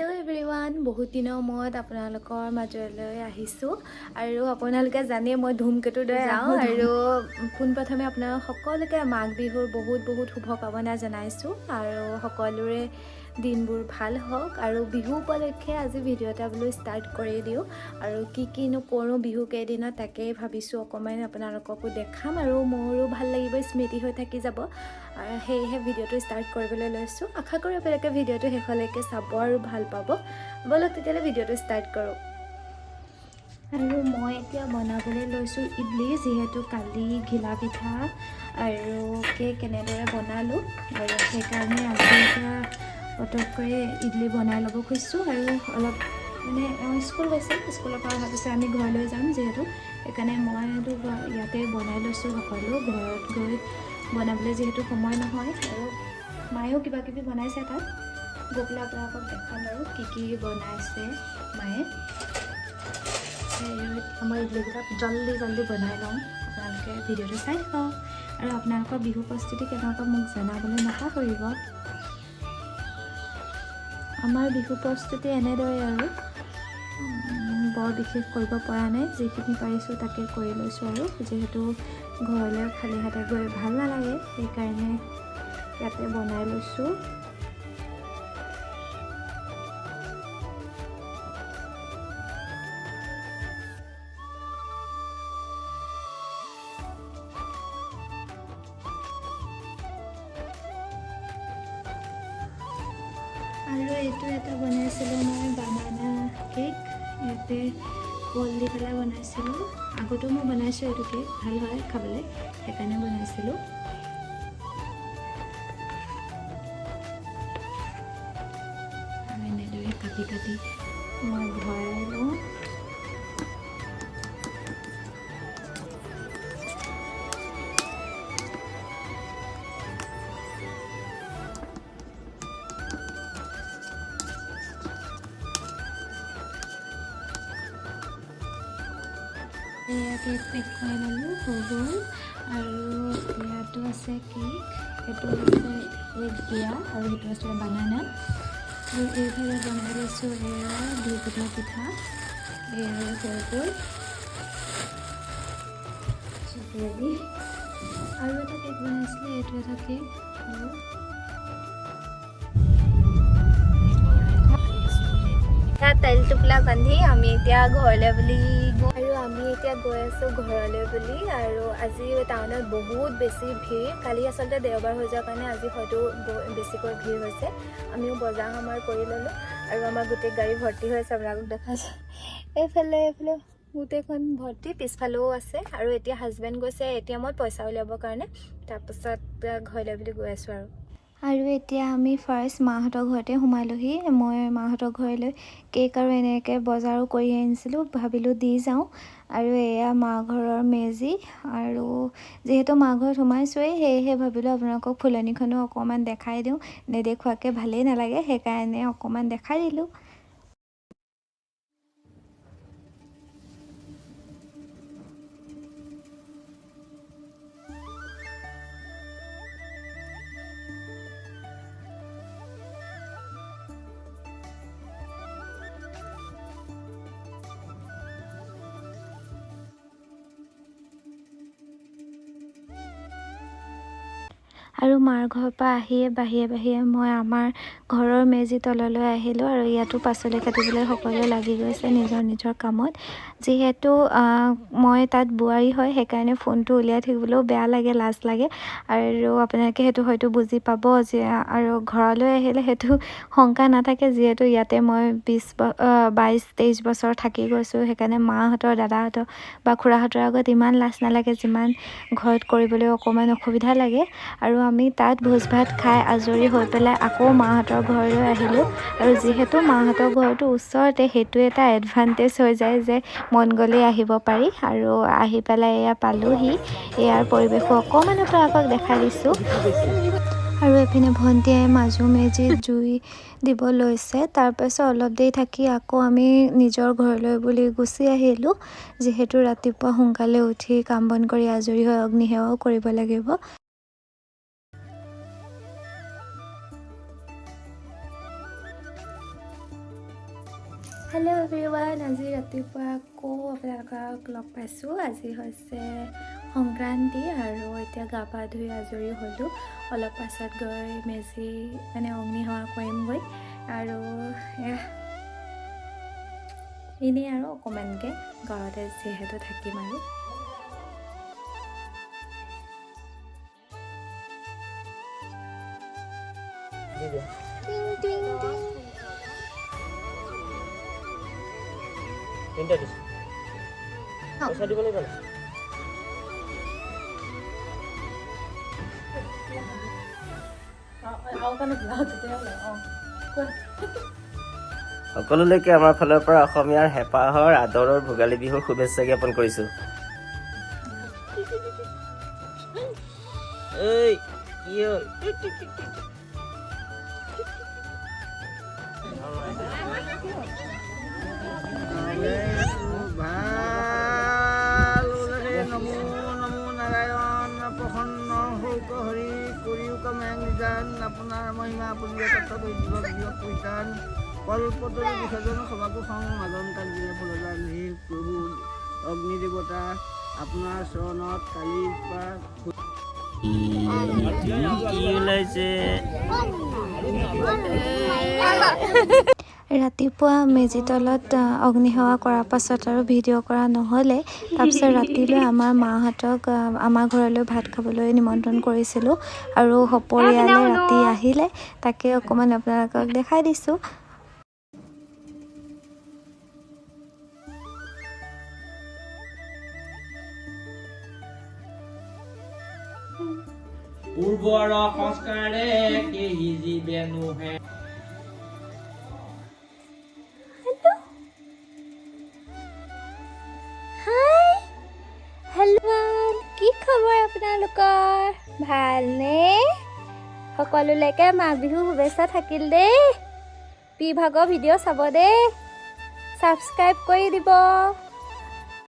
Everyone, বহুত দিনৰ মূৰত আপোনালোকৰ মাজলৈ আহিছোঁ আৰু আপোনালোকে জানেই মই ধূমকেতুৰ দৰে যাওঁ। আৰু পোনপ্ৰথমে আপোনালোক সকলোকে মাঘ বিহুৰ বহুত বহুত শুভকামনা জনাইছোঁ আৰু সকলোৰে দিনবোৰ ভাল হওক। আৰু বিহু উপলক্ষে আজি ভিডিঅ' এটা বোলো ষ্টাৰ্ট কৰি দিওঁ আৰু কি কিনো কৰোঁ বিহু কেইদিনত তাকেই ভাবিছোঁ, অকণমান আপোনালোককো দেখাম আৰু মোৰো ভাল লাগিব, স্মৃতি হৈ থাকি যাব। আৰু সেয়েহে ভিডিঅ'টো ষ্টাৰ্ট কৰিবলৈ লৈছোঁ। আশা কৰোঁ আপোনালোকে ভিডিঅ'টো শেষলৈকে চাব আৰু ভাল পাব। ব'লক তেতিয়াহ'লে ভিডিঅ'টো ষ্টাৰ্ট কৰোঁ। আৰু মই এতিয়া বনাবলৈ লৈছোঁ ইডলি। যিহেতু কালি ঘিলা পিঠা আৰু কেক এনেদৰে বনালোঁ আৰু সেইকাৰণে আজি এতিয়া পটককৈ ইডলি বনাই ল'ব খুজিছোঁ। আৰু অলপ মানে এওঁ স্কুল গৈছে, স্কুলৰ পৰা অহাৰ পিছত আমি ঘৰলৈ যাম যিহেতু, সেইকাৰণে মইতো ইয়াতে বনাই লৈছোঁ সকলো। ঘৰত গৈ বনাবলৈ যিহেতু সময় নহয়। আৰু মায়েও কিবা কিবি বনাইছে, তাত গৈ পেলাই আপোনালোকক দেখাম আৰু কি কি বনাইছে মায়ে। আমাৰ ইডলিকেইটা জল্দি জল্দি বনাই লওঁ, আপোনালোকে ভিডিঅ'টো চাই থাকক। আৰু আপোনালোকৰ বিহু প্ৰস্তুতি কেনেকুৱা মোক জনাবলৈ নাপাহৰিব। আমাৰ বিহু প্ৰস্তুতি এনেদৰে আৰু বৰ বিশেষ কৰিব পৰা নাই, যিখিনি পাৰিছোঁ তাকে কৰি লৈছোঁ। আৰু যিহেতু ঘৰলৈ খালী হাতে গৈ ভাল নালাগে, সেইকাৰণে ইয়াতে বনাই লৈছোঁ। আৰু এইটো এটা বনাইছিলোঁ মই বানানা কেক, ইয়াতে কল দি পেলাই বনাইছিলোঁ। আগতেও মই বনাইছোঁ এইটো কেক, ভাল হয় খাবলৈ, সেইকাৰণে বনাইছিলোঁ। আৰু এনেদৰে কাটি কাটি মই ভৰাই লওঁ। এয়া কেক পেক কৰি ল'লোঁ, হৈ গ'ল। আৰু ইয়াতো আছে কেক, এইটো হৈছে এগ দিয়া আৰু সেইটো আছিলে বানানা। আৰু এইফালে বনাই লৈছোঁ এয়া দুইপিঠা পিঠা। এয়া হৈ গ'ল, চব ৰেডি। আৰু এটা কেক বনাইছিলে, এইটো এটা কেক আৰু তাইল টোপোলা বান্ধি আমি এতিয়া ঘৰলৈ বুলি আৰু আমি এতিয়া গৈ আছোঁ ঘৰলৈ বুলি। আৰু আজি টাউনত বহুত বেছি ভিৰ। কালি আচলতে দেওবাৰ হৈ যোৱাৰ কাৰণে আজি হয়তো বেছিকৈ ভিৰ হৈছে। আমিও বজাৰ সমাৰ কৰি ল'লোঁ আৰু আমাৰ গোটেই গাড়ী ভৰ্তি হৈ আছে। আপোনালোকক দেখাইছোঁ, এইফালে এইফালে গোটেইখন ভৰ্তি, পিছফালেও আছে। আৰু এতিয়া হাজবেণ্ড গৈছে এটিএমত পইচা উলিয়াবৰ কাৰণে, তাৰপাছত ঘৰলৈ বুলি গৈ আছোঁ। আৰু এতিয়া আমি ফাৰ্ষ্ট মাহঁতৰ ঘৰতে সোমালোহি। মই মাহঁতৰ ঘৰলৈ কেক আৰু এনেকৈ বজাৰো কৰি আনিছিলোঁ, ভাবিলোঁ দি যাওঁ। আৰু এয়া মা ঘৰৰ মেজি। আৰু যিহেতু মা ঘৰত সোমাইছোঁৱেই, সেয়েহে ভাবিলোঁ আপোনালোকক ফুলনিখনো অকণমান দেখাই দিওঁ। নেদেখুৱাকৈ ভালেই নালাগে, সেইকাৰণে অকণমান দেখাই দিলোঁ। আৰু মাৰ ঘৰৰ পৰা আহিয়ে বাহিৰে বাহিৰে মই আমাৰ ঘৰৰ মেজি তললৈ আহিলোঁ। আৰু ইয়াতো পাচলি কাটিবলৈ সকলোৱে লাগি গৈছে নিজৰ নিজৰ কামত। যিহেতু মই তাত বোৱাৰী হয়, সেইকাৰণে ফোনটো উলিয়াই থাকিবলৈও বেয়া লাগে, লাজ লাগে। আৰু আপোনালোকে সেইটো হয়তো বুজি পাব যে আৰু ঘৰলৈ আহিলে সেইটো শংকা নাথাকে, যিহেতু ইয়াতে মই 20, 22, 23 বছৰ থাকি গৈছোঁ। সেইকাৰণে মাহঁতৰ, দাদাহঁতৰ বা খুৰাহঁতৰ আগত ইমান লাজ নালাগে, যিমান ঘৰত কৰিবলৈ অকণমান অসুবিধা লাগে। আৰু আমি তাত ভোজ ভাত খাই আজৰি হৈ পেলাই আকৌ মাহঁতৰ ঘৰলৈ আহিলোঁ। আৰু যিহেতু মাহঁতৰ ঘৰটো ওচৰতে, সেইটো এটা এডভান্টেজ হৈ যায় যে মন গ'লেই আহিব পাৰি। আৰু আহি পেলাই এয়া পালোহি। ইয়াৰ পৰিৱেশো অকণমান আপোনালোকক দেখাই দিছোঁ। আৰু এইপিনে ভণ্টিয়ে মাজু মেজিত জুই দিব লৈছে। তাৰপাছত অলপ দেৰি থাকি আকৌ আমি নিজৰ ঘৰলৈ বুলি গুচি আহিলোঁ, যিহেতু ৰাতিপুৱা সোনকালে উঠি কাম বন কৰি আজৰি হৈ অগ্নিসেৱাও কৰিব লাগিব। হেল্ল' এভৰিৱান, আজি ৰাতিপুৱা আকৌ আপোনালোকক লগ পাইছোঁ। আজি হৈছে সংক্ৰান্তি আৰু এতিয়া গা পা ধুই আজৰি হ'লোঁ। অলপ পাছত গৈ মেজি মানে অগ্নি সেৱা কৰিমগৈ আৰু এয়া এনেই আৰু অকণমানকৈ ঘৰতে যিহেতু থাকিম আৰু। টিং টিং টিং। তিনিটা দিছোঁ, পইচা দিব লাগিব নাই? সকলোলৈকে আমাৰ ফালৰ পৰা অসমীয়াৰ হেঁপাহৰ আদৰৰ ভোগালী বিহুৰ শুভেচ্ছা জ্ঞাপন কৰিছোঁ। ঐ, কি হ'ল? ভাল ওলাইছে। নমো নমো নাৰায়ণ, প্ৰসন্ন হৌক হৰি, কৰিওক মেং নিজান। আপোনাৰ মহিমা আপুনি তত্ত্ব জীৱক দিয়ক পৰিত্ৰাণ। কল্পতৰু বিসৰ্জন সভাকো সং মাজন কান্দিলে ফলদান। হে প্ৰভু অগ্নি দেৱতা, আপোনাৰ চৰণত কালিৰ পৰা কি ওলাইছে? ৰাতিপুৱা মেজি তলত অগ্নিসেৱা কৰাৰ পাছত আৰু ভিডিঅ' কৰা নহ'লে। তাৰপিছত ৰাতিলৈ আমাৰ মাহঁতক আমাৰ ঘৰলৈ ভাত খাবলৈ নিমন্ত্ৰণ কৰিছিলোঁ আৰু সপৰিয়ালে ৰাতি আহিলে, তাকে অকণমান আপোনালোকক দেখাই দিছোঁ। পূৰ্বৰ সংস্কাৰে কেহি জীৱে নোহে। হাই, হেল্ল', কি খবৰ আপোনালোকৰ? ভালনে? সকলোলৈকে মাঘ বিহুৰ শুভেচ্ছা থাকিল দেই। বিভাগৰ ভিডিঅ' চাব দেই, ছাবস্ক্ৰাইব কৰি দিব।